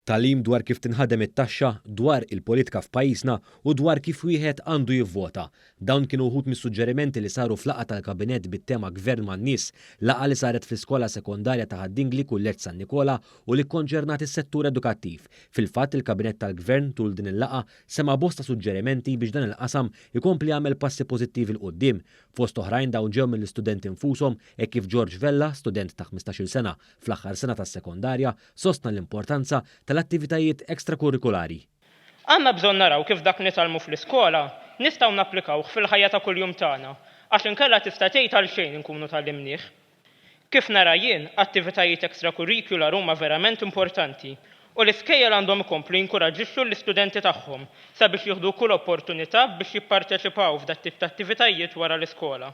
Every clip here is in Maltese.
Tagħlim dwar kif tinħadem it-taxxa, dwar il-politika f'pajjiżna u dwar kif wieħed għandu jivvota. Dawn kienu wħud mis-suġġerimenti li saru f'laqgħa tal-Kabinett bit-tema Gvern man-nies, laqgħa li saret fl-iskola sekondarja ta' Ħad-Dingli Kulleġġ San Nikola u li kkonċernat is-settur edukattiv. Fil-fatt, il-Kabinett tal-Gvern tul din il-laqgħa sema' bosta suġġerimenti biex dan il-qasam ikompli jagħmel passi pożittivi 'l quddiem. Fost oħrajn dawn ġew mill-istudenti nfushom hekk kif George Vella, student ta' 15-il sena fl-aħħar sena tas-sekondarja, sostna l-importanza tal-attivitajiet ekstrakurrikulari. Għandna bżonn naraw kif dak li nitgħallmu fl-iskola nistgħu napplikawh fil-ħajja ta' kuljum tagħna għax inkella tista' tgħid għalxejn inkunu tgħallimnieh. Kif nara jien, attivitajiet extracurricular huma verament importanti u l-iskejjel għandhom ikomplu jinkuraġġixxu lill-istudenti tagħhom sabiex jieħdu kull opportunità biex jipparteċipaw f'dat-tip ta' attivitajiet wara l-iskola.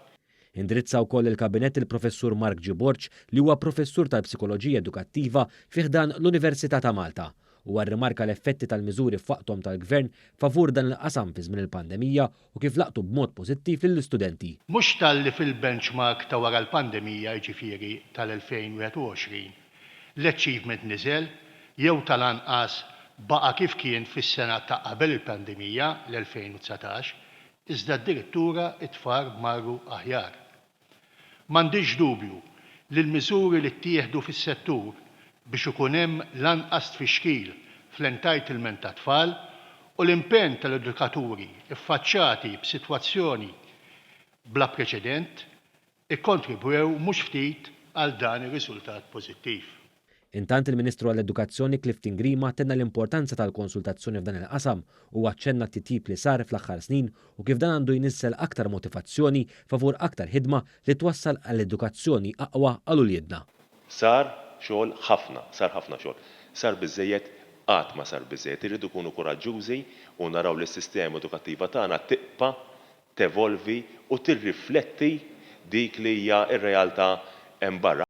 Indirizza wkoll lill-Kabinett il-Professur Mark G. Borg li huwa Professur tal-Psikoloġija Edukattiva fi ħdan l-Università ta' Malta. Huwa rrimarka l-effetti tal-miżuri f'waqthom tal-Gvern favur dan il-qasam fi żmien il-pandemija u kif laqtu b'mod pożittiv lill-istudenti. Mhux talli fil-benchmark ta' wara l-pandemija jiġifieri tal-2021, l-achievement niżel jew tal-anqas baqa' kif kien fis-sena ta' qabel il-pandemija, l-2019, iżda addirittura t-tfal marru aħjar. M'għandix dubju li l-miżuri li ttieħdu fis-settur biex ikun hemm l-anqas tfixkil fl-entitlement tat-tfal u l-impenn tal-edukaturi ffaċċati b'sitwazzjoni bla preċedent ikkontribwew mhux ftit għal dan ir-riżultat pożittiv. Intant il-Ministru għall-Edukazzjoni Clifton Grima tenna l-importanza tal-konsultazzjoni f'dan il-qasam. Huwa aċċenna t-titjib li sar fl-aħħar snin u kif dan għandu jnissel aktar motivazzjoni favur aktar ħidma li twassal għal edukazzjoni aqwa għal uliedna. Sar xogħol ħafna, sar ħafna xogħol. Sar biżżejjed? Qatt ma sar biżżejjed. Irridu nkunu kuraġġużi u naraw li s-sistema edukattiva tagħna tibqa' tevolvi u tirrifletti dik li hija r-realtà hemm barra.